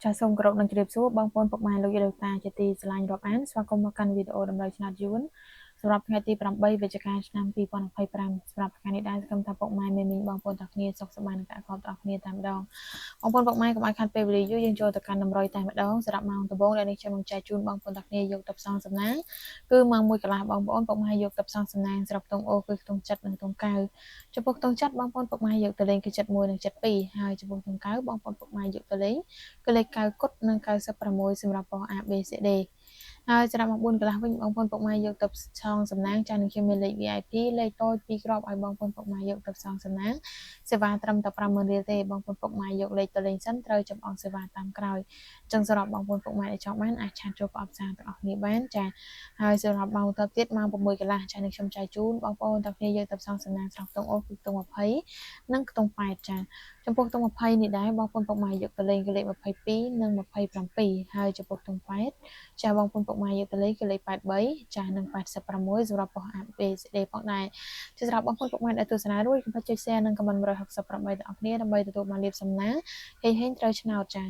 ចាសសូមគោរពនឹងជម្រាបសួរបងប្អូនពុកម៉ែលោកយាយលោកតាជាទីស្រឡាញ់រាប់អានស្វាគមន៍មកកាន់វីដេអូតម្រូវឆ្នោតយួនសម្រាប់ថ្ងៃទី8វិច្ឆិកាឆ្នាំ2025សម្រាប់ថ្ងៃនេះដែរសង្ឃឹមថាពុកម៉ែមេមីងបងប្អូនទាំងគ្នាសុខសប្បាយនិងកក់ក្ដៅទាំងគ្នាតែម្ដងបងប្អូនពុកម៉ែកុំឲ្យខាត់ពេលវេលាយូរយើងចូលទៅកាន់តម្រុយតែម្ដងសម្រាប់ម៉ោងដំបូងដែលនេះខ្ញុំនឹងចែកជូនបងប្អូនទាំងគ្នាយកទៅផ្សងសំណាងគឺម៉ោង1កន្លះបងប្អូនពុកម៉ែយកទៅផ្សងសំណាងសម្រាប់ខ្ទង់អូគឺខ្ទង់7និងខ្ទង់9ចំពោះខ្ទង់7បងប្អូនពុកម៉ែយកទៅលេងគឺ71និង72ហើយចំពោះខ្ទង់9បងប្អូនពុកម៉ែយកទៅលេងគឺលេខ9គុតនិង96សម្រាប់ប៉ុស្តិ៍ A B C D ហើយសម្រាប់ម៉ោង4កន្លះវិញបងប្អូនពុកម៉ែយកទៅផ្សងសំណាងចានឹងខ្ញុំមានលេខ VIP លេខតូច2គ្រាប់ឲ្យបងប្អូនពុកម៉ែយកទៅផ្សងសំណាងសេវាត្រឹមតែ50000រៀលទេបងប្អូនពុកម៉ែយកលេខទៅលេងសិនត្រូវចំអងសេវាតាមក្រោយអញ្ចឹងសម្រាប់បងប្អូនពុកម៉ែដែលចង់បានអាច chat ចូលប្រអប់សារទាំងអស់គ្នាបានចាហើយសម្រាប់ម៉ោងទៅទៀតម៉ោង6កន្លះចានឹងខ្ញុំចែកជូនបងប្អូនទាំងគ្នាយកទៅផ្សងសំណាងស្រស់ខ្ទង់អូគឺខ្ទង់20និងខ្ទង់8ចាចំពោះខ្ទង់20នេះដែរបងប្អូនពុកម៉ែយកទៅលេងគឺលេខ22និង27ហើយចំពោះខ្ទង់8ចាបងប្អូនពុកម៉ែយកទៅលេងគឺលេខ83ចានិង86សម្រាប់ប៉ុស្តិ៍ A B C D ផងដែរជាសម្រាប់បងប្អូនពុកម៉ែដែលទស្សនារួចកុំភ្លេចចុច share និង comment 168ទាំងអស់គ្នាដើម្បីទទួលបានលាភសំណាងហេងហេងត្រូវឆ្នោតចា។